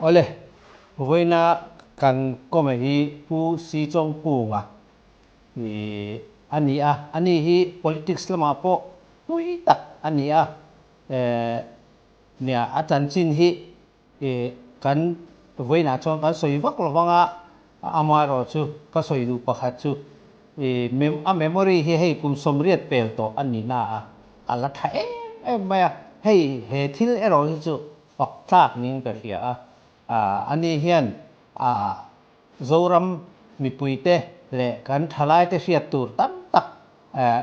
Awle, vawiina kan kawm hi Pu Si Chawngkunga a ni a, ani hi politics lamah pawh pui tak a ni a, nia a chanchin hi kan vawiinah chuan kan sawi vak lo vang a, amaherawhchu ka sawi duh pakhat chu a memory hi hei kum 80 pel tawh a ni na a, a la tha em em mai a, hei he thil erawh hi chu fak tlak niin ka hria a, ani hian Zoram mipuite leh kan thalaite hriat tur tam tak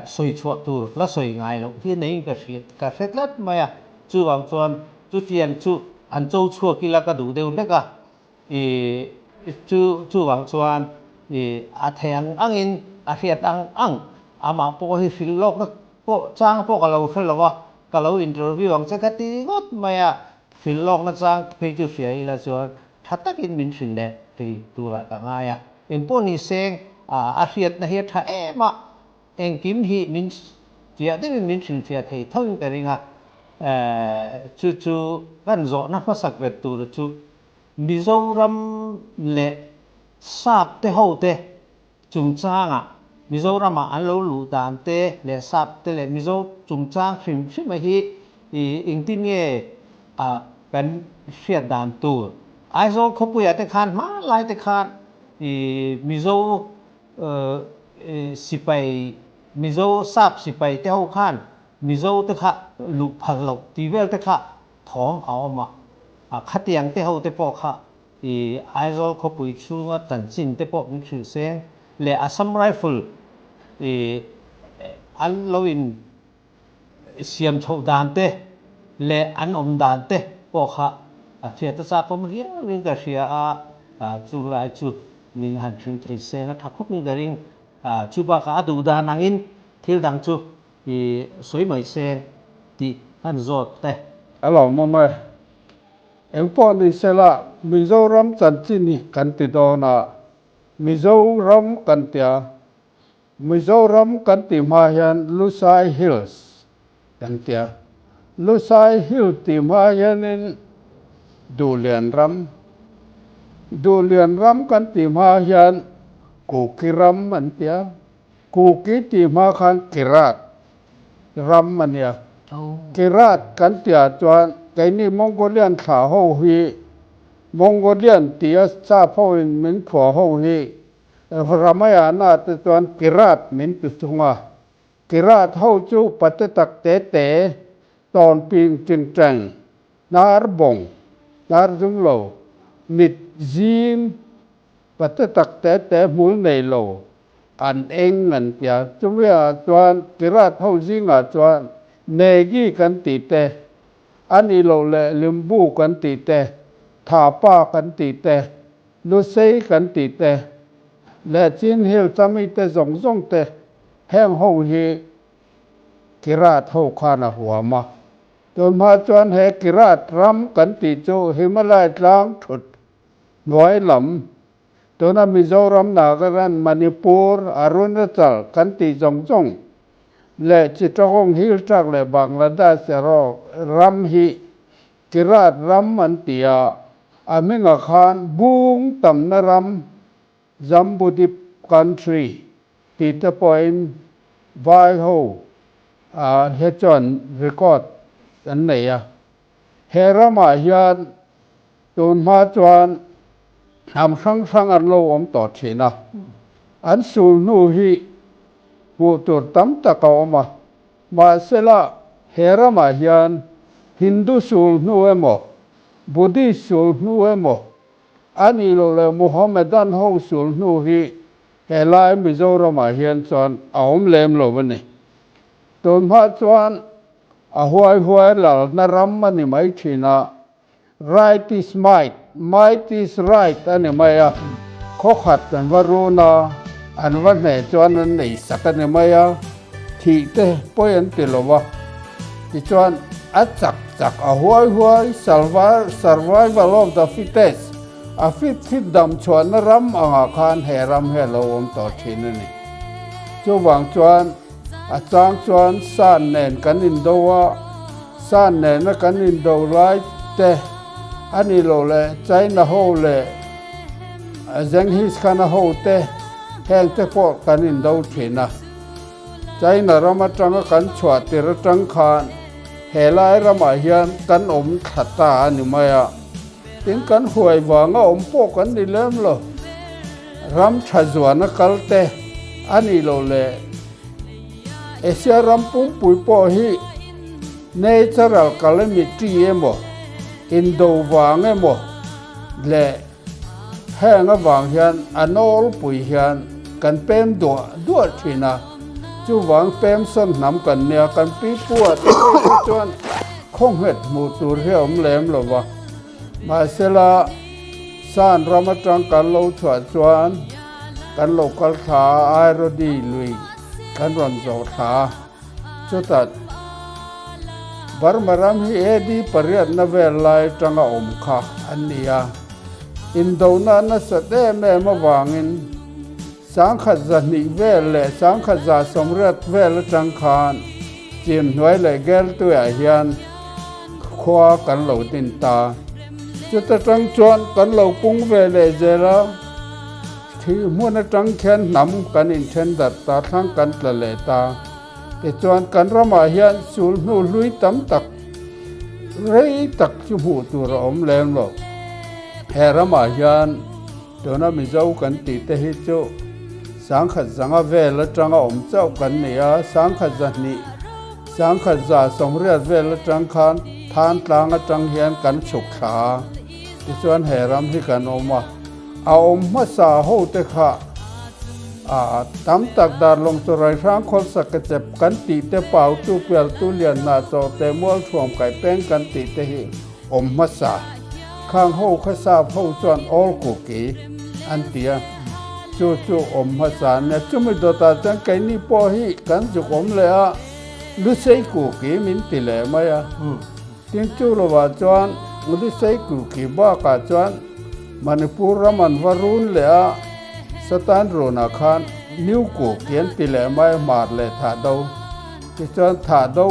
sawi chhuah tur la sawi ngai loh hi neiin ka hria ka hre tlat mai a, chuvang chuan chutiang chu an cho chhuak ila ka duh deuh hlek a, ih chu chuvang chuan ih a thei ang angin a hriat ang ang amah pawh hi hrilh lawkna pawh chang pawh ka lo hre lo a, ka lo interview ang che ka ti ngawt mai a, hrilh lawkna chang phei chu hria ila chuan Tha takin min hrilh leh thei turah ka ngai a. Engpawh ni seng a hriatna hi a tha em a, engkim hi min fiah deuhin min hrilhfiah thei thoin ka ring a. Chu chu kan zawhna hmasak ber tur chu Mizoram leh Sap te ho te chungchangah Mizoramah an lo luh dan te leh sap te leh Mizo chungchang hrim hrima hi engtin nge kan hriat dan tur. Aizawl khawpuiah te khan hmanlai te khan Mizo sipai Mizo sap sipai te ho khan Mizo te kha luh phal loh tih vel te kha thawm a awm a, khatiang te ho te pawh kha I Aizawl khawpui chhunga chanchin te pawh min hrilh seng leh Assam Rifle i an lo in siam chhoh dan te leh an awm dan te pawh kha a hriat a chak awm riau in ka hria a, chu lai chu min han hrilh thei seng a tha khawp in ka ring. Chu bakah a duh dan angin thil dang chu i sawi mai seng tih han zawt te. A lawmawm e. Engpawh ni sela, Mizoram chanchin hi kan ti dawn a, Mizoram kan ti a, Mizoram kan tih hma hian Lusai Hills kan ti a, Lusai Hill tih hma hianin Duhlian ram, Duhlian ram kan tih hma hian Kuki ram an ti a, Kuki tih hma khan Kirat ram a nia. Kirat kan tihah chuan keini Mongolian thlah ho hi Mongolian tia sap hoin min phuah ho hi Ramayana te chuan Kirat min ti thung a. Kirat ho chu pate tak te te, tawn ping chingcheng, hnar bawng, hnar zum lo, mit zim, Pate tak te te hmul nei lo an eng an ti a, chumi-ah chuan Kirat ho zingah chuan Negi kan tih te, a nih loh leh Limbu kan tih te, Thapa kan tih te, Lusei kan tih te leh Chin Hill chami te zawng zawng te heng ho hi Kirat ho khan a huam a. Tunhma chuan he Kirat ram kan tih chu Himalaya tlang thut Hnuai lam, tuna Mizoram, Nagaland, Manipur, Arunachal kan tih zawng zawng leh Chittagong Hill Tract leh Bangladesh erawh ram hi Kirat ram an ti a, a hmingah khan bung tamna ram Jambudip country tih te pawhin vai ho he chuan record an nei a. He ramah hian tun hma chuan hnam hrang hrang an lo awm tawh thin a, an sul hnu hi hmuh tur tam tak a awm a, mahsela he ramah hian Hindu sul hnu emaw, Buddhist sul hnu emaw, a nih loh leh Muhammadan ho sul hnu hi helai Mizoramah hian chuan a awm lem lo a ni. Tun hma chuan A huai huai lalna ram a ni mai thin a, right is might, might is right a ni mai a, khaw khat an va run a, an va hneh chuan an nei sak a ni mai a, thih te pawi an ti lo va. Tichuan a chak chak a huai huai survival of the fittest, a fit fit dam chhuahna ram angah khan he ram hi a lo awm tawh thin a ni. Chuvang chuan. A chang chuan San nen kan indo a, San nena kan indo lai te, A nih loh leh China ho leh Genghis Khan-a hote heng te pawh kan indo thin a. China ram atanga kan chhuah tir atang khan he lai ramah hian kan awm thla ta a ni mai a. Tin, kan huai vanga awm pawh kan ni lem lo. Ram tha zuana kal te a nih loh leh Asia ram pumpui pawh hi natural calamity emaw, indo vang emaw leh heng avang hian a nawlpui hian kan pem duah duah thin a. Chuvang pem sawn hnam kan nia, kan pipu ah te phei kha chuan khaw nghet hmuh tur hi a awm lem lo va. Mahsela San ram atang kan lo chhuah chuan kan lo kal thla a, Airodi lui kan rawn zawh thla a. Chutah Burma ram hi AD pariatna vel lai atanga awm kha an ni a. Indona nasat em em avangin 1200 vel leh 1180 vel atang khan Chim hnuai leh Geltuiah hian khua kan lo din ta. Chuta tang chuan kan lo pung ve leh zel a, thih hmun atang khian hnam kan inthen darh ta, thlang kan tla leh ta. Tichuan kan ramah hian sul hnu hlui tam tak rei tak chu hmuh tur a awm lem lo. He ramah hian Tuna Mizo kan tih te hi chu 10,000 zanga vel atanga awm chauh kan ni a, 1200, 1180 vel atang khan Than tlang atang hian kan chhuk thla a, tichuan he ram hi kan awm a. A awm hmasa ho te kha a tam tak Darlawng chu Raihrang khawlsa ke chep kan tih te, Pautu, Pialtu, Lianhnah, Chawhte, Mualthuam, Kaipeng kan tih te hi awm hmasa. Khang ho kha sap ho chuan all kuki an ti a, chu chu awm hmasa an nia. Chumi dawtah chuan keini pawh hi kan zuk awm leh a, Lusei kuki min ti leh mai a. Tin chu lovah chuan Lusei kuki bakah chuan Manipur ram an va run leh a, Satan runah khan New kuki an ti leh mai a, Hmar leh Thahdo. Tichuan Thahdo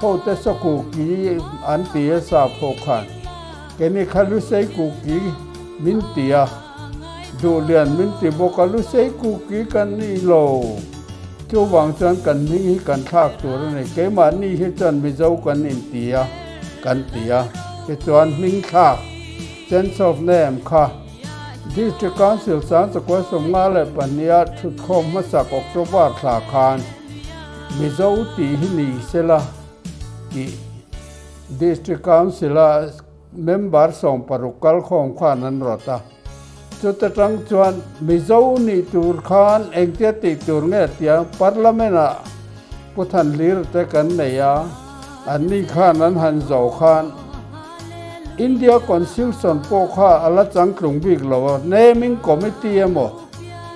hote saw kuki an ti a sap ho khan keini kha Lusei kuki min ti a, Duhlian min ti bawk a, Lusei kuki kan ni lo. Chuvang chuan kan hming hi kan thlak tur a ni. Keimahni hi chuan Mizo kan inti a, kan ti a. Tichuan hming thlak, change of name, kha District Council 1952 a thutkhawm hmasak October thla khan Mizo tih hi ni sela tih District Council a member 16 kalkhawm khan an rawt a. Chuta tang chuan Mizo nih tur khan engtia tih tur nge tia Parliament ah Pu Thanhlir te kan nei a, anni khan an han zawh khan India Constitution pawh kha a la changtlung bik lo a, naming committee emaw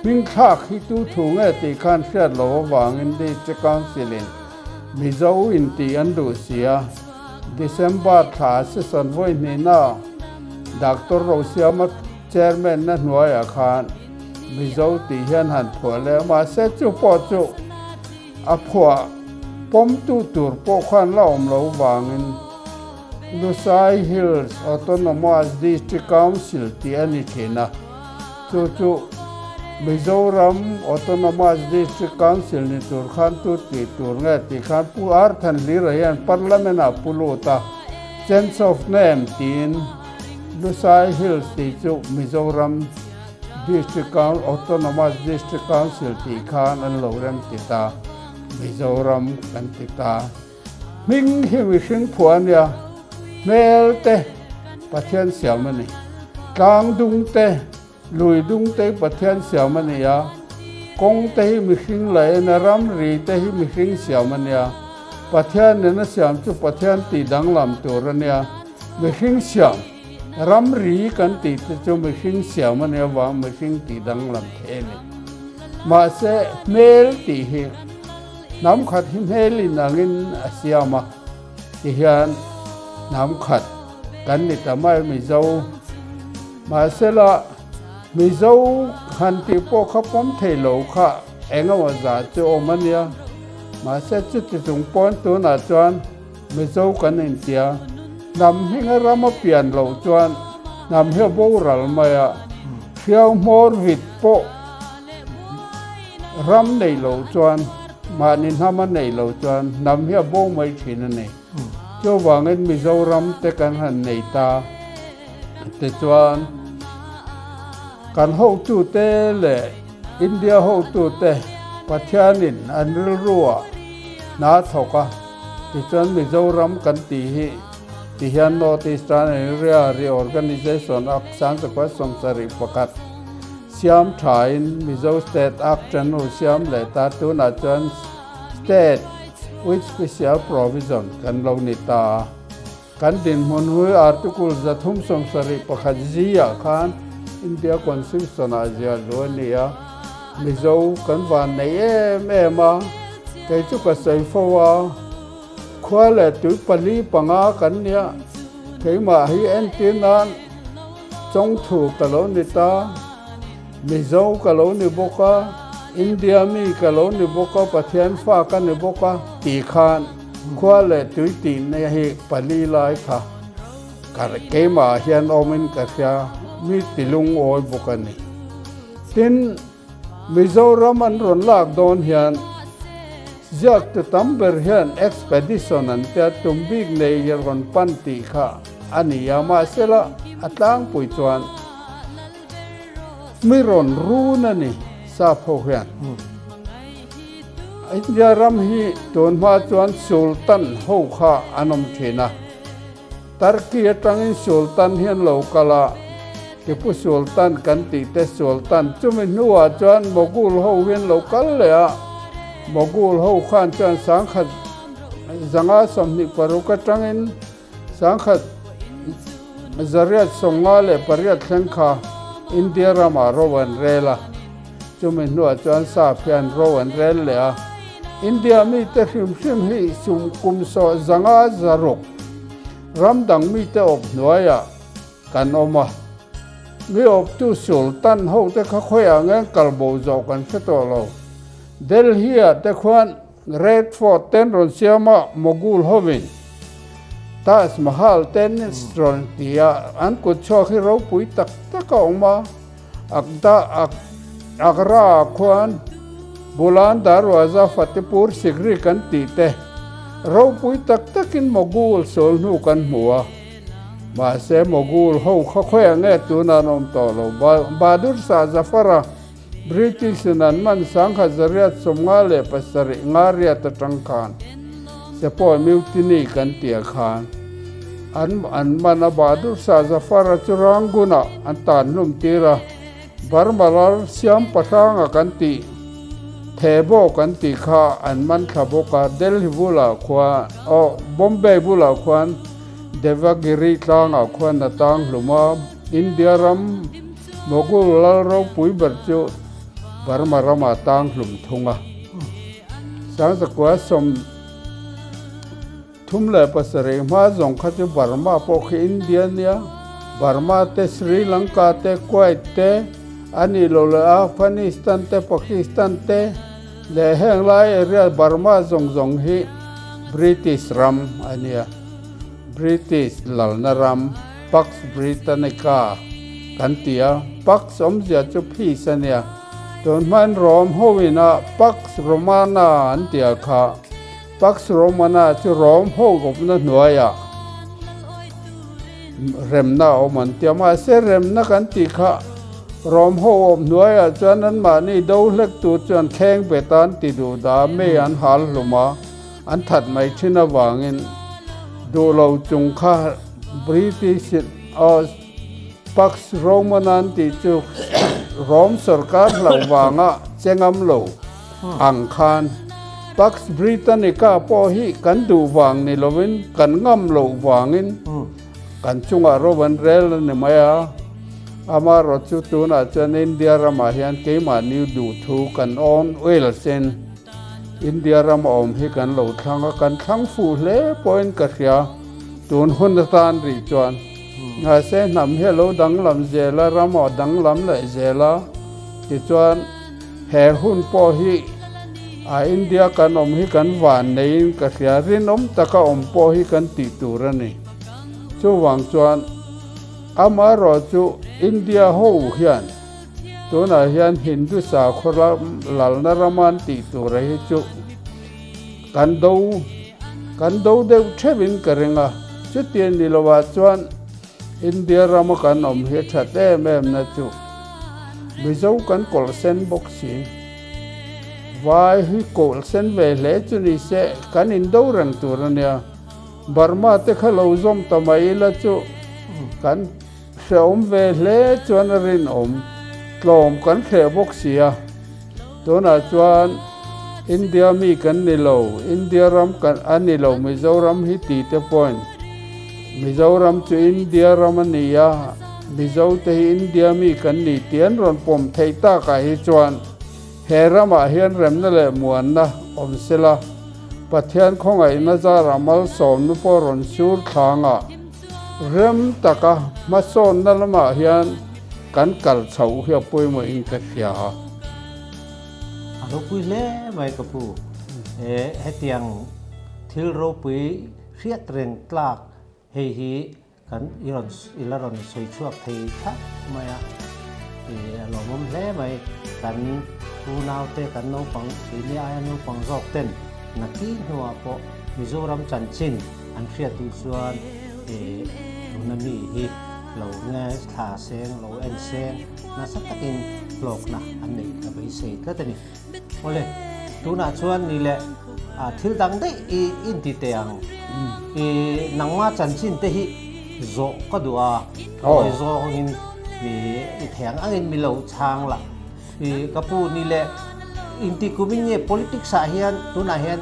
hming thlak hi tu thu nge tih khan hriat loh avangin District Council in Mizo in tih an duh si a, December thla session vawi hnihna Doctor Rosiama Chairman na hnuaiah khan Mizo tih hian han phuah leh a, mahse chu pawh chu A phuah pawmtu tur pawh khan la awm lo vangin Lusai Hills Autonomous District Council tih a ni thin a, chu chu Mizoram Autonomous District Council ni tur khan tu tih tur nge tih khan Pu R Thanhlira hian Parliament ah pu lut a, Change of Name tiin Lusai Hills tih chu Mizoram District Council, Autonomous District Council tih khan an lo rem ti ta, Mizoram kan ti ta. Hming hi mihring phuah a nia, hmel te Pathian siam a ni. Tlang dung te, lui dung te hi Pathian siam a ni a, kawng te hi mihring laih a nia, ramri te hi mihring siam a nia. Pathian nena siam chu Pathian tih danglam tur a nia, mihring siam. Ramri kan tih te chu mihring siam a nih avang mihring tih danglam thei a ni. Mahse hmel tih hi hnam khat hi hmel in angin a siam a, tihian hnam khat kan ni ta mai Mizo. Mahsela Mizo han tih pawh kha pawm thei lo kha eng emaw zah chu awm a nia. Mahse chuti chung pawn tunah chuan Mizo kan intia. Hnam hminga ram a pian loh chuan hnam hi a boral mai a, hriau hmawr vit pawh ram neih loh chuan, mahni hnam a neih loh chuan hnam hi a bo mai thin a ni. Chuvangin Mizoram te kan han nei ta tichuan kan hotute leh India hotute Pathianin an rilruah hna thawk a, tichuan Mizoram kan tih hi ti hian North Eastern Area Reorganisation Act 1971 siam thain Mizo State Act an hu siam leh ta, tunah chuan State with Special Provision kan lo ni ta a. Kan dinhmun hui Article 371 ziah khan India Constitution ah ziah luh a ni a, Mizo kan van nei em em a, kei chu ka sawi fo a, khua leh tui pali panga kan nia, keimah hi entir nan chawngthu ka lo ni ta, Mizo ka lo ni bawk a, India mi ka lo ni bawk a, Pathian fa ka ni bawk a tih khan khua leh tui tihna hi pali lai kha ka keimah hian awmin ka hria, mi ti lungawi bawk a ni. Tin, Mizoram an rawn lak dawn hian ziaktu tam ber hian expedition an tia tum bik nei hi rawn pan tih kha a ni a, mahsela a tlangpui chuan mi rawn run a ni sap ho hian. India ram hi tun hma chuan Sultan ho kha an awm thin a. Turkey atangin Sultan hi an lo kal a, Tipu Sultan kan tih te Sultan chumi hnuah chuan Mogul ho hi an lo kal leh a, Mogul ho khan chuan 1526 atangin 1858 thleng kha India ramah ro an rel a. Chumi hnuah chuan sap hian ro an rel leh a, India mite hrim hrim hi sum kum sawh zanga zaruk ram dang mite awp hnuaiah kan awm a. Mi awptu Sultan hote kha khawiah nge kal bo zawh kan hre tawh lo. Delhi-ah te khuan Red Fort ten rawn siam a, Mogul hovin Taj Mahal ten rawn ti a, an kut chhuak hi ropui tak tak a awm a. Akda Agra ah khuan Bulan Darwaza Fatehpur Sikri kan tih te ropui tak takin Mogul sawl hnu kan hmu a. Mahse Mogul ho kha khawiah nge tuna an awm tawh lo. Bahadur Shah Zafar-a British in an man 1857 nga riat atang khan Sepoy Mutiny kan tih ah khan an an man a, Bahadur Shah Zafar-a chu Rangoon-ah an tan hlum tir a, Burma ral siam pahranga kan tih Thebo kan tih kha an man thla bawk a, Delhi bulah khuan aw Bombay bulah khuan Devagiri tlangah khuan a tang hlum a, India ram Mogul lal ropui ber chu Burma ramah tang hlum thung a. 1937 hma zawng kha chu Burma pawh khi India nia, Burma te, Sri Lanka te, Kuwait te, a nih loh leh Afghanistan te, Pakistan te leh heng lai area Burma zawng zawng hi British ram a nia. British lalna ram. Pax Britannica kan ti a, Pax awmzia chu peace a nia. Tun hmain Rome ho ina Pax Romana an ti a kha. Pax Romana chu Rome ho awmna hnuaiah remna a awm an ti a, mahse remna kan tih kha Rome ho awm hnuaiah chuan anmahni do hlek tur chuan thleng bet a an ti duh dah a, mei an hal hlum a. An that mai thin avangin duh lo chung kha British aw Pax Romana an tih chu Rome sorkar hlauh vanga che ngam lo ang khan Pax Britannica pawh hi kan duh vang ni lovin kan ngam loh vangin kan chungah ro an rel a ni mai a. Amaherawh chu tunah chuan India ramah hian keimahni duhthu kan awn oil sen. India ram a awm hi kan lo thlang a, kan thlang fuh hle pawhin ka hria. Tun hun atan rih chuan mahse hnam hi a lo danglam zel a, ram a danglam leh zel a, tichuan he hun pawh hi a India kan awm hi kan van neiin ka hria, rinawm taka awm pawh hi kan tih tur a ni. Chuvang chuan amaherawh chu India ho hian tunah hian Hindu sakhaw ram lalna rama an tih tura hi chu kan do kan do deuh theuhin ka ring a. Chutiang ni lovah chuan India rama kan awm hi a that em em na chu Mizo kan kawlh sen bawk si. Vai hi kawlh sen ve hle chu ni se kan indo reng tur a nia. Burma te kha lo zawm ta mai ila chu kan hrehawm ve hle chuan a rinawm tlawm kan hreh bawk si a. Tunah chuan India mi kan ni lo, India ram kan a ni lo Mizoram hi ti te pawhin Mizoram chu India ram a ni a, Mizo te hi India mi kan ni tih an rawn pawm theih takah hi chuan he ramah hian remna leh muanna awm sela Pathian khawngaihna zarah malsawmna pawh rawn sur thlangah rem taka hmasawnna lamah hian kan kal chhoh hi a pawimawhin ka hria a. A ropui hle mai ka pu. E hetiang thil ropui hriat reng tlak hei hi kan i rawn i la rawn sawi chhuak thei thlap mai a. E a lawmawm hle mai. Kan unaute kan naupang keini aia naupang zawk ten nakin hnuah pawh Mizoram chanchin an hriat duh chuan e tuna mi hi lo ngaithla seng lo en seng nasa takin hlawkna an neih ka beisei tlat a ni. Awle, tunah chuan ni leh thil dang daih i inti teh ang. I nangma chanchin te hi zawh ka duh a, awi zawngin i i thei ang angin mi lo chhang la. I ka pu ni leh inti kumin nge politics ah hian tunah hian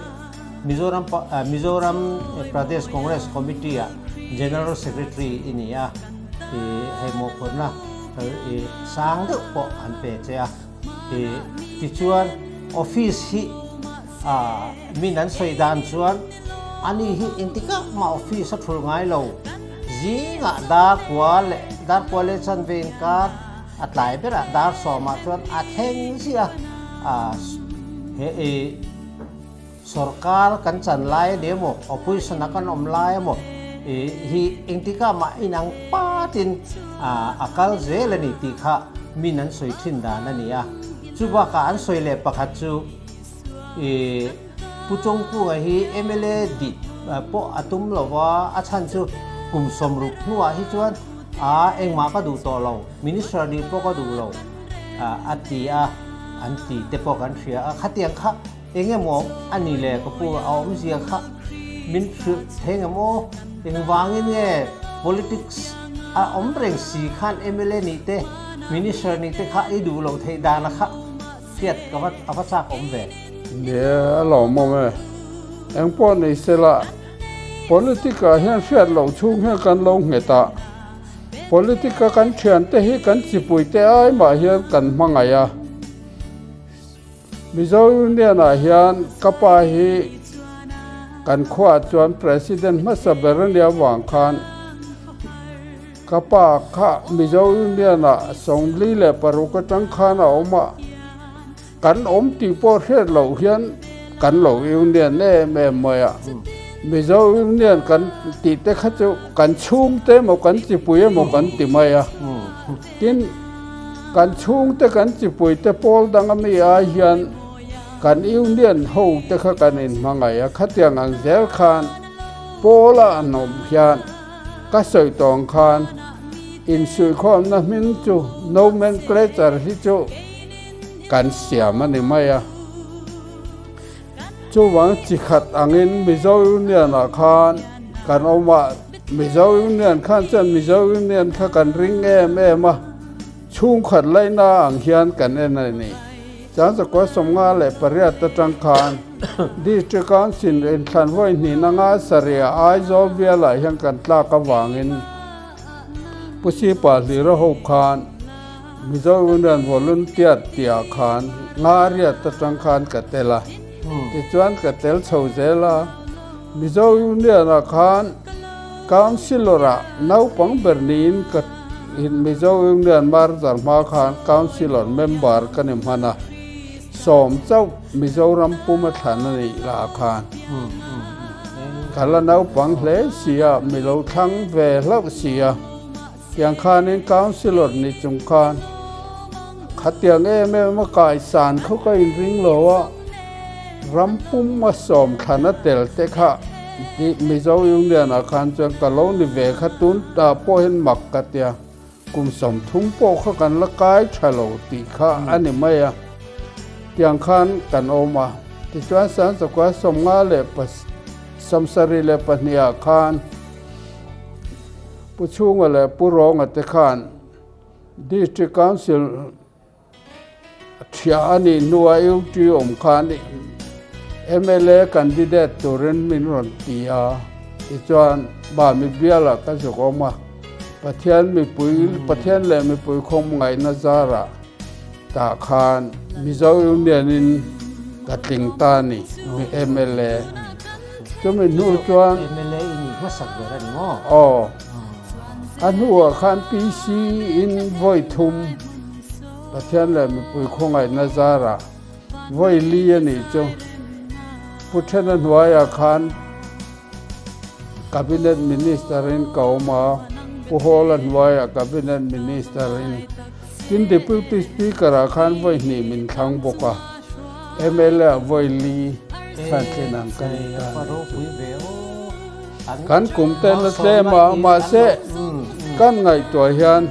Mizoram Mizoram Pradesh Congress Committee ah General Secretary i ni a, i hei mawhphurhna i sang deuh pawh an pe che a. I tichuan office hi min an sawi dan chuan ani hi engtikah mah office a thul ngai lo. Zingah dar kua leh dar kua leh chanve inkar a tlai berah dar sawmah chuan a thleng ziah a, he i Sorkar kan chan lai a ni emaw, opposition a kan awm lai emaw hi engtikah mah inang patin a kal zel a ni tih kha min an sawi thin dan a ni a. Chu bakah an sawi leh pakhat chu i Pu Chawngkunga hi mla dik pawh a tum lo va, a chhan chu kum 60 hnuah hi chuan a engmah ka duh tawh lo, minister nih pawh ka duh lo a ti a, an ti te pawh kan hria a. Khatiang kha Eng emaw a ni le ka pu a awmzia kha min hrilh thei ngem aw? Engvangin nge politics a awm reng si khan mla nih te minister nih te kha i duh loh theih dana kha hriat ka va a va chak awm ve. Nia a lawmawm e. Engpawh nei sela politic ah hian hriat loh chhung hian kan lo nghet a, politic a kan thiante hi kan chipui te ai mah hian kan hmangaih a. Mizo Union ah hian ka pa hi kan khuaah chuan President hmasa ber a nia vang khan ka pa kha Mizo Union ah 46 atang khan a awm a, kan awm tih pawh hriat loh hian kan lo Union em em mai a. Mizo Union kan tih te kha chu kan chhungte emaw kan chipui emaw kan ti mai a. Tin, kan chhungte kan chipuite pawl danga mi ai hian kan union ho te kha kan inhmangaih a, khatiang ang zel khan pawla an awm hian ka sawi tawng khan insuihkhawmna hming chu nomenclature hi chu kan siam a ni mai a. Chuvang chi khat angin Mizo Union ah khan kan awm a, Mizo Union khan chuan Mizo Union kha kan ring em em a, chhungkhat laihna ang hian kan en a ni. Changchakua 58 atang khan District Council inthlan vawi hnihna nga sarih ah Aizawl bialah hian kan tlak avangin Pu Sipa Hlira ho khan Mizo Union Volunteer tihah khan Ngariat atang khan ka tel a, tichuan ka tel chho zel a. Mizo Union-ah khan Councillor-ah naupang ber niin ka Mizo Union merger hma khan Councillor member ka ni hman a, 10 chauh Mizoram puma thlan a nih lah khan. Ka la naupang hle si a, mi lo thlang ve hlauh si a. Tiang khanin Councillor ni chung khan khatiang em em a kaisan khaw ka inring lo a, ram pum a sawm thlan a tel te kha Mizo Union ah khan chuan ka lo ni ve kha tun tah pawh hian mak ka tia, kum 30 pawh kha kan la kai tha lo tih kha a ni mai a, tiang khan kan awm a. Tichuan Sangchakua 52 ah khan Pu Chhunga leh Pu Rawnga te khan District Council thiah a nih hnua UT awm khan mla candidate turin min rawn ti a, tichuan Mami bialah ka zuk awm a, Pathian mipui Pathian leh mipui khawm ngaihna zarah tah khan Mizo Union in ka tling ta a ni mla. Chumi hnu chuan. Mla i nih hmasak ber a ni maw? Aw. A hnuah khan PC in vawi thum Pathian leh mipui khawngaihna zarah vawi li a nih chu. Pu Thena hnuaiah khan Cabinet Minister in ka awm a, Pu Hawla hnuaiah Cabinet Minister in. Tin Deputy Speaker ah khan vawi hnih min thlang bawk a. Mla ah vawi li thlantlin ang ka ni ta a nih chu. Kan kum te la tlem a, mahse kan ngaihtuah hian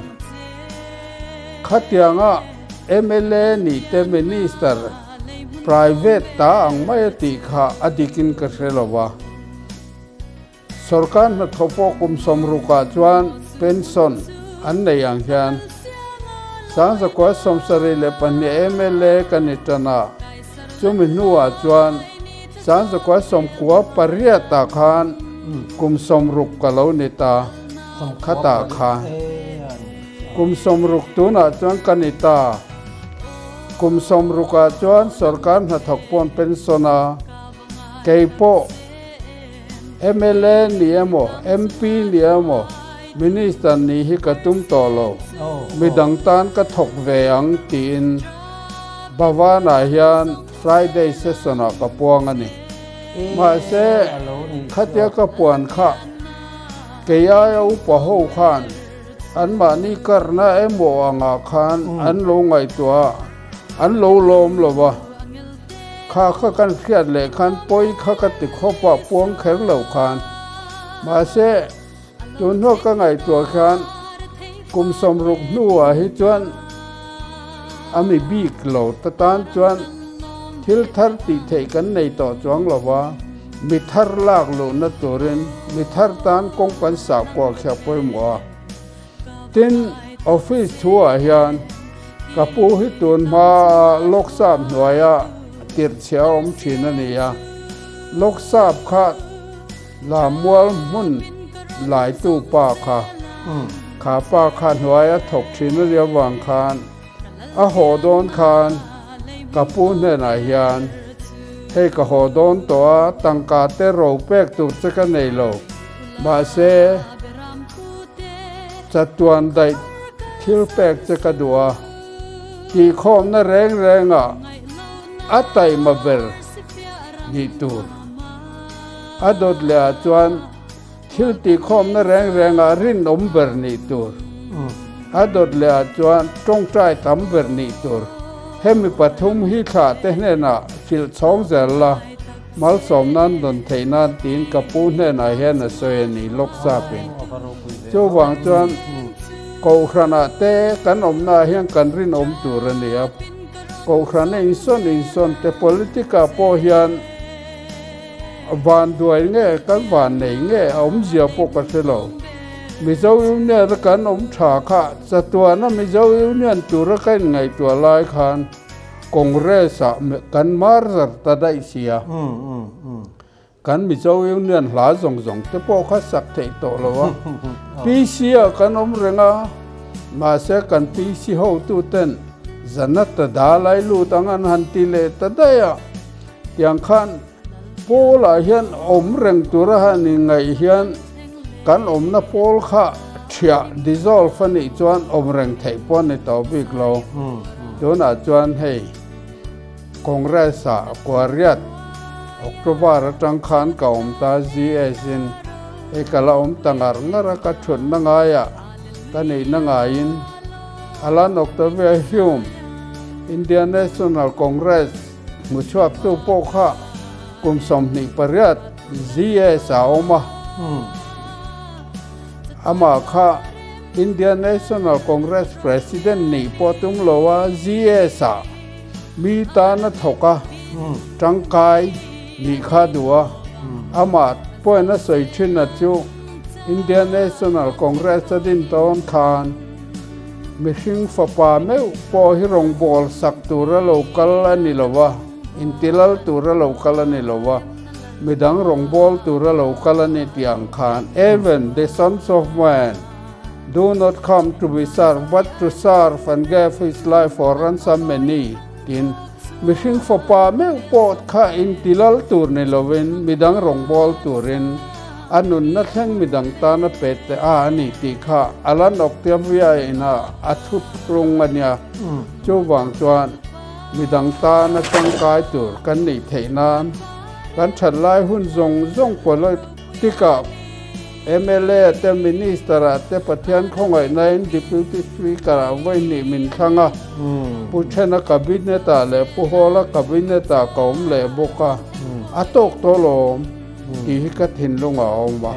khatianga mla nih te minister private ta ang mai a tih kha a dikin ka hre lo va. Sorkar hnathawh pawh kum 60 ah chuan pension an nei ang hian 1972 mla ka ni tan a, chumi hnuah chuan 1998 ah khan kum 60 ka lo ni ta, khatah khan kum 60 tunah chuan ka ni ta. Kum 60 ah chuan sorkar hnathawk pawn pension a, kei pawh Mla ni emaw, MP ni emaw, Minister nih hi ka tum tawh lo, midang tan ka thawk ve ang tiin Bhavan-ah hian Friday session-ah ka puang a ni. Mahse, khatia ka puan kha kei aia upa ho khan anmahni karna emaw angah khan an lo ngaihtuah a, an lo lawm lo va. Kha kha kan hriat leh khan pawi kha ka ti khawp a, puang kher lo khan. Mahse, tun hnua ka ngaihtuah khan kum 60 hnuah hi chuan a mi bik lo ta tan chuan thil thar tih theih kan nei tawh chuang lo va, mi thar lak luhna turin mi thar tan kawng kan sah kuah khiah pawimawh a. Tin, office thuah hian ka pu hi tun hma Lok Sap hnuaia tirhchhia a awm thin a ni a. Lok Sap kha Lamual hmun laitu pa kha, kha pa kha hnuaia thawk thin a nih avang khan a haw dawn khan ka pu hnenah hian, Hei ka haw dawn tawh a, tangka te ro pek tur che ka nei lo, mahse, Chatuan daih thil pek che ka duh a, tihkhawmna reng rengah a taima ber nih tur. A dawt leh ah chuan thil tihkhawmna reng rengah rinawm ber nih tur. A dawt leh ah chuan tawngtai tam ber nih tur. Hemi pathum hi thlah te hnenah hrilh chhawng zel la. Malsawm nan dawn theih nan tiin ka pu hnenah hian a sawi a ni lawk sapin. Chuvang chuan Kohhranah te kan awmnaah hian kan rinawm tur a ni a. Kohhrana insawn insawn te politic-ah pawh hian vanduai nge kan vannei nge a awmzia pawh ka hre lo. Mizo Union a kan awm tha kha chatuana Mizo Union tura ka inngaihtuah lai khan Congress ah kan mar zar ta daih sia. Kan Mizo Union hla zawng zawng te pawh kha sak theih tawh lo a. PC ah kan awm reng a, mahse kan PC hotu ten Janata Dal ai lut ang an han ti leh ta daih a. Tiang khan pawl ah hian awm reng tura han inngaih hian kan awmna pawl kha thiah dissolve a nih chuan awm reng theih pawh a ni tawh bik lo. Tunah chuan hei Congress ah kuariat. October atang khan ka awm ta GS in hei ka la awm ta ngar ngar a, ka thutna ngaiah ka neihna ngaiin Alan Octavia Hume, Indian National Congress hmuchhuaktu pawh kha kum 28 GS a awm a, amah kha Indian National Congress President nih pawh tum lo a, GS ah mi tan a thawk a, tangkai nih kha duh a, amah pawhin a sawi thin a chu Indian National Congress a din tawn khan mihring fapa meuh pawh hi rawngbâwl sak tura lo kal a ni lo a, intilal tura lo kal a ni lo a, midang rawngbâwl tura lo kal a ni tih ang khan Even the sons of man do not come to be served but to serve and gave his life for ransom many tiin mihring fapa meuh pawh kha intilal tur ni lovin midang rawngbâwl turin a nunna thleng midang tana pe te a a ni tih kha a la nawk tia viain a a thu tlung a nia. Chuvang chuan midang tana tangkai tur kan nih theih nan kan that lai hun zawng zawng politic ah mla te minister ah te Pathian khawngaihnain Deputy Speaker ah vawi hnih min thlang a, Pu Thena cabinet ah leh Pu Hawla cabinet ah ka awm leh bawk a, a tawk tawh lawm. Tih hi ka thinlung a awm a.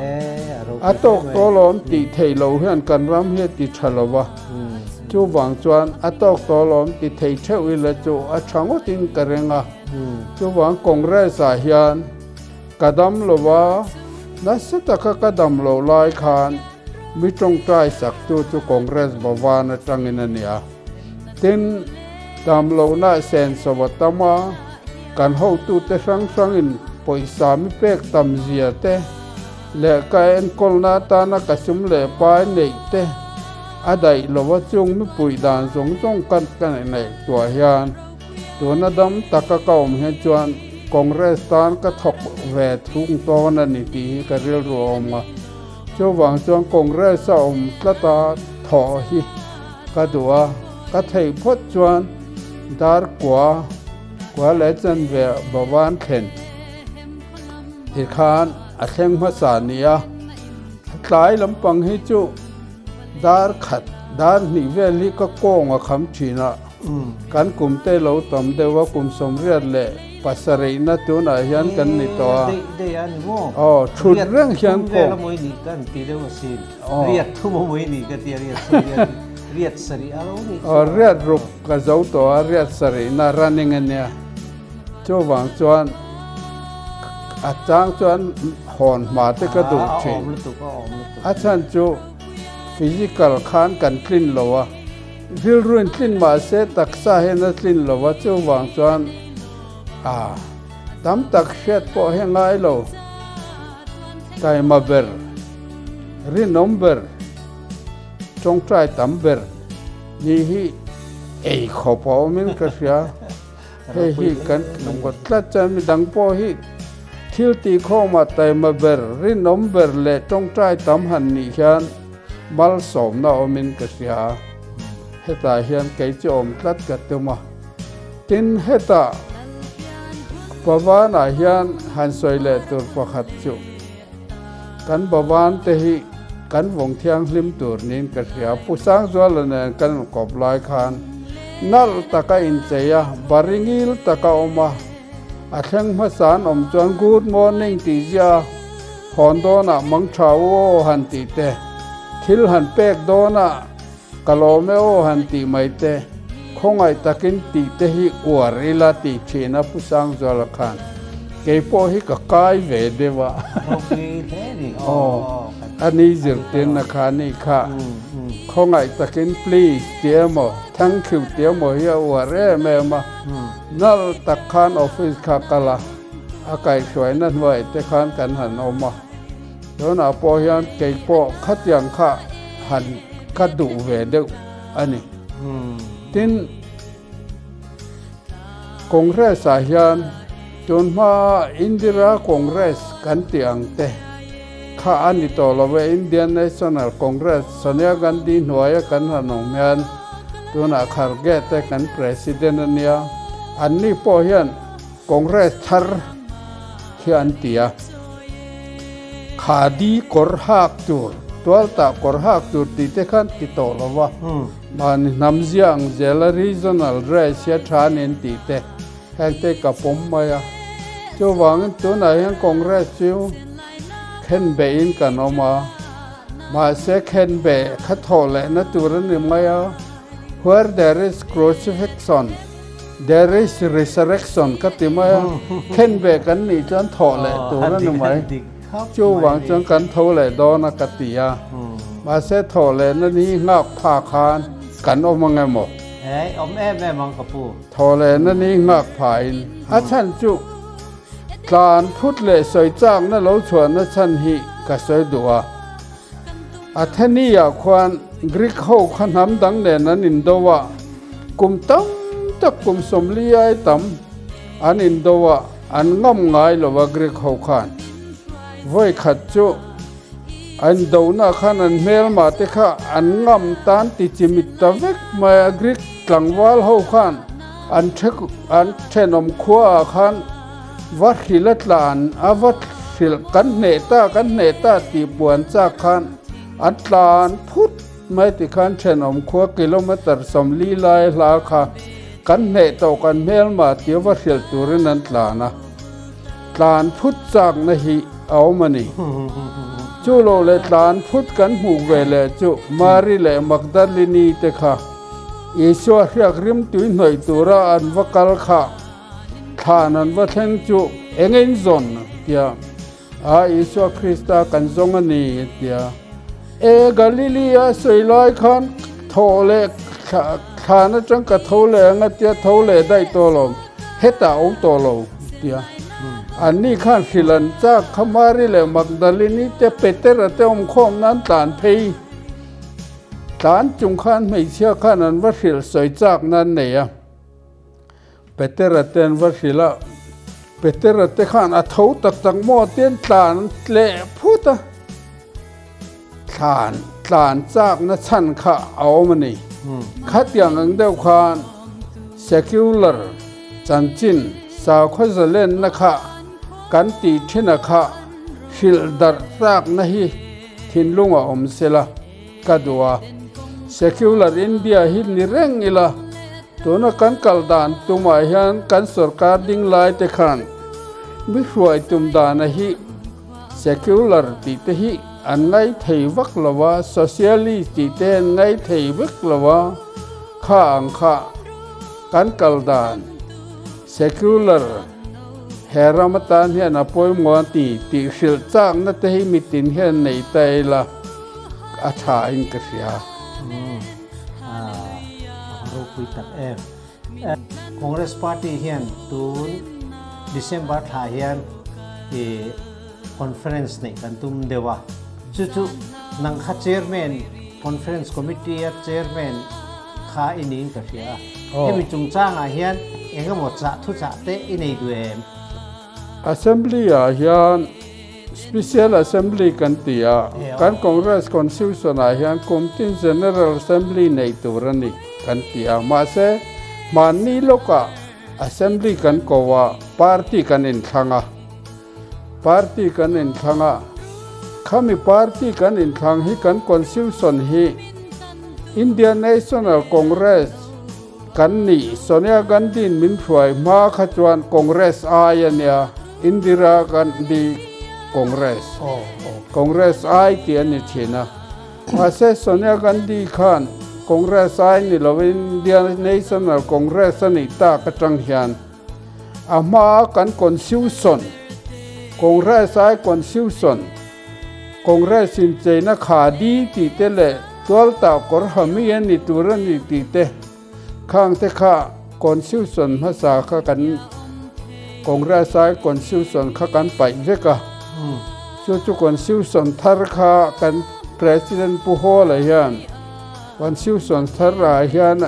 A tawk tawh lawm tih theih loh hian kan ram hi a ti tha lo va. Chuvang chuan a tawk tawh lawm ti thei theuh ila chu a tha ngawtin ka reng a. Chuvang Congress ah hian ka dam lo va, nasa taka ka dam loh lai khan mi tawngtai sak tu chu Congress Bhavan atangin a ni a. Tin, dam lohna senso a tam a. Kan hotute hrang hrangin pawisa mi pek tam zia te leh ka enkawlna atana ka sum leh pai neih te a daih lova chung mipui dan zawng zawng ka neih tuah hian tuna dam taka ka awm hian chuan Congress tan ka thawk ve thung tawn a ni tih hi ka rilru a awm a. Chuvang chuan Congress a awm tlata thawh hi ka duh a, ka theih phawt chuan dar kua Kua leh chanve Bhavan thlen ti khan a thleng hmasa a ni a, tlai lampang hi chu dar khat dar hnih vel hi ka kawng a kham thin a, kan kum te lo tam deuh a kum 77na tunah hian kan ni tawh a, aw thut reng hian kawng. Aw riat ruk. Ka zo tawh a, riat sarihna running a nia. Chuvang chuan a chang chuan hawn hma te ka duh thin. A chhan chu physical khan kan tlin lo a, rilruin tlin mah se taksa hian a tlin lo a, chuvang chuan a tam tak hriat pawh hi ngai lo. Taima ber, rinawm ber, tawngtai tam ber. Ni hi ei khawp a awmin ka hria. Hei hi kan tlungkaw tlat chuan midang pawh hi thil tih khawmah taima ber, rinawm ber leh tawngtai tam han nih hian malsawmna awmin ka hria. Hetah hian kei chu awm tlat ka tum a. Tin, hetah Pavanah hian han sawi leh tur pakhat chu. Kan Bhavan te hi kan vawng thianghlim tur niin ka hria. Pu Sangzuala nen kan inkawp lai khan nalh taka inchei a, bari ngil taka awm a, a thleng hmasa an awm chuan good morning tih zia hawn dawnah mang tha u aw han tih te, thil han pek dawnah Ka lawm e aw han tih mai te, khawngaih takin tih te hi uar ila tih thin a Pu Sangzuala khan kei pawh hi ka kai ve deuh a. Aw a ni zirtirna kha a nih kha, khawngaih takin please tih emaw thank you tih emaw hi a uar em em a, nalh tak khan office kha kal a, a kaihhruaina hnuai te khan kan han awm a. Tunah pawh hian kei pawh khatiang kha han ka duh ve deuh a ni. Tin, Congress ah hian tun hma Indira Congress kan tih ang te kha a ni tawh lo e, Indian National Congress Sonia Gandhi hnuaia kan han awm hian tunah Kharge te kan President a nia, anni pawh hian Congress thar. hi an ti a, khadi kawr hak tur, tualtah kawr hak tur tih te khan ti tawh lo va, mahni hnam zia ang zela regional dress hi a tha a ni an tih te heng te ka pawm mai a. Chuvangin tunah hian Congress chu khenbehin kan awm a, mahse khenbeh kha thawh lehna tur a ni mai a, where there is crucifixion, There is resurrection ka ti mai a, khenbeh kan nih chuan thawh leh tur a ni mai. Chuvang chuan kan tho leh dawn a ka ti a, mahse thawh lehna ni nghak pha khan kan awm ang emaw? Ei, awm em em ang ka pu. Thawh lehna ni nghak phain a chhan chu tlan phut leh sawi chakna lo chhuahna chhan hi ka sawi duh a. Athenia khuan Greek ho kha hnam dang nen an indo a, kum tam tak kum 40 ai tam an indo a, an ngam ngai lo a Greek ho khan. Vawi khat chu an indona khan an hmelma te kha an ngam tan ti chimit ta vek mai a, Greek tlangval ho khan an an thenawm khua ah khan Va hrilh a tlan a, va hrilh kan hneh ta, kan hneh ta tih puan chak khan an tlan phut mai ti khan thenawm khua kilometer 40 lai hla kha kan hneh tawh kan hmelma tia va hrilh turin an tlan a, tlan phut chakna hi a awm a ni. Chu lo leh tlan phut kan hmuh ve leh chu Mari leh Magdalini te kha Isua hriak rimtui hnawih tura an va kal kha. Thlan an va thleng chu eng in zawn tia a Isua Krista kan zawng a ni tia e Galili a sawi lai khan thaw leh thlan atang ka tho leh ang a tia tho leh daih tawh lo hetah awm tawh lo tia anni khan hrilh an chak kha Mari leh Magdalini te Petera te awm khawm nan tlan phei tlan chung khan hmeichhia khan an va hrilh sawi chak nan nei a. Petera te an va hrilh a, Petera te khan a tho tak tak maw te an tlan tleh phut a, thlan tlan chakna chhan kha a awm a ni. Khatiang ang deuh khan secular chanchin sakhaw zalenna kha kan tih thin a kha hrilh darh chakna hi thinlung a awm sela ka duh a, secular India hi ni reng ila. Tuna kan kal dan tumah hian kan sorkar ding lai te khan mi hruai tum dana hi secular tih te hi an ngai thei vak lo a, socialist tih te an ngai thei vek lo a, kha ang kha kan kal dan secular he ram atan hian a pawimawh a ti tih hrilh chakna te hi mitin hian nei ta ila a tha in ka hria. A ropui tak em. Congress Party hian tun December thla hian i conference neih kan tum deuh a. Chu chu nang kha chairman conference committee a chairman kha i niin ka hria a. Hemi chungchangah hian engemaw chah thuchah te i nei duh em? Assembly ah hian Special Assembly kan ti a, kan Congress Constitution ah hian kum tin General Assembly neih tur a ni kan ti a, mahse hmanni lawkah Assembly kan ko a, party kan inthlang a, party kan inthlang a, khami party kan inthlang hi kan Constitution hi Indian National Congress Kan nih Sonia Gandhi-in min hruai hma kha chuan Congress ai a nia, Indira Gandhi Congress, Congress ai tih a ni thin a. Mahse Sonia Gandhi khan Congress ai ni lovin Indian National Congress a nih tak atang hian a hmaa kan Constitution, Congress ai Constitution, Congress incheina khadi tih te leh tualtah kawr ha mi a ni tur a ni tih te khang te kha Constitution hmasa kha kan Congress ai Constitution kha kan paih vek a, chu chu Constitution thar kha kan President Pu Hawla hian Constitution thar ah hian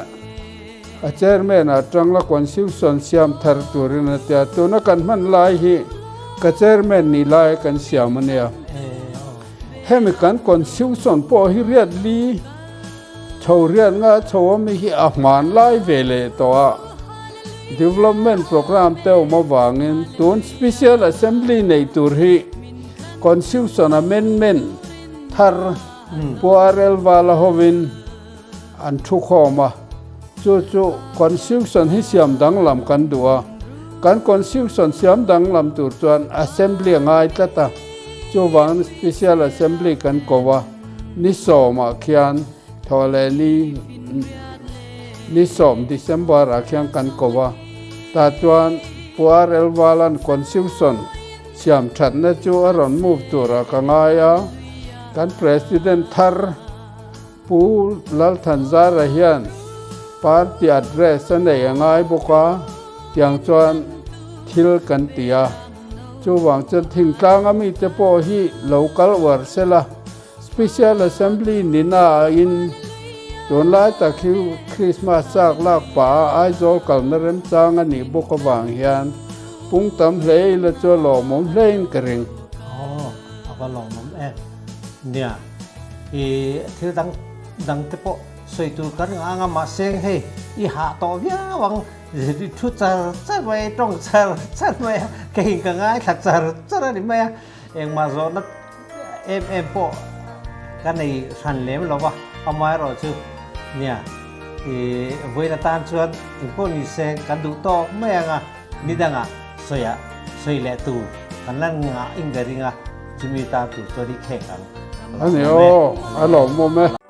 a chairman ah tang la constitution siam thar turin a tia tuna kan hman lai hi ka chairman nih lai kan siam a nia hemi kan constitution pawh hi riat li chho riat nga chho ami hi a hman lai ve leh tawh a Development Programme te awm avangin tun Special Assembly neih tur hi Constitution Amendment thar Pu RL Vala hovin an thu khawm a, chu chu Constitution hi siam danglam kan duh a, kan Constitution siam danglam tur chuan Assembly a ngai tlat a, chuvangin Special Assembly kan ko a, ni sawmah khian Thawhleh ni ni sawm December ah khian kan ko a, tah chuan Pu RL Valan Constitution siam thatna chu a rawn move turah ka ngai a, kan President thar Pu Lalthanzara hian party address a nei a ngai bawk a, tiang chuan thil kan ti a, chuvang chuan thingtlang a mite pawh hi lo kal uar sela, Special Assembly nina in tunlai tak hi Krismas chak lak pah a Aizawl kalna remchang a nih bawk avang hian pung tam hle ila chu a lawmawm hle in ka ring. Aw, a va lawmawm em. Nia, i thil dang dang te pawh sawi tur kan ngah ang a, mahse hei i hah tawh viau ang, i thu char char mai a, i tawng char char mai a, keiin ka ngaithla char char a ni mai a, engmah zawhna Em em pawh ka nei hran lem lo va, amaherawh chu nia i vawiin atan chuan engpawh ni se kan duh tawk mai ang a, ni dangah sawiah sawi leh tur kan la ngah in ka ring a, chumi tan tur chuan i khek ang. A ni aw, a lawmawm e.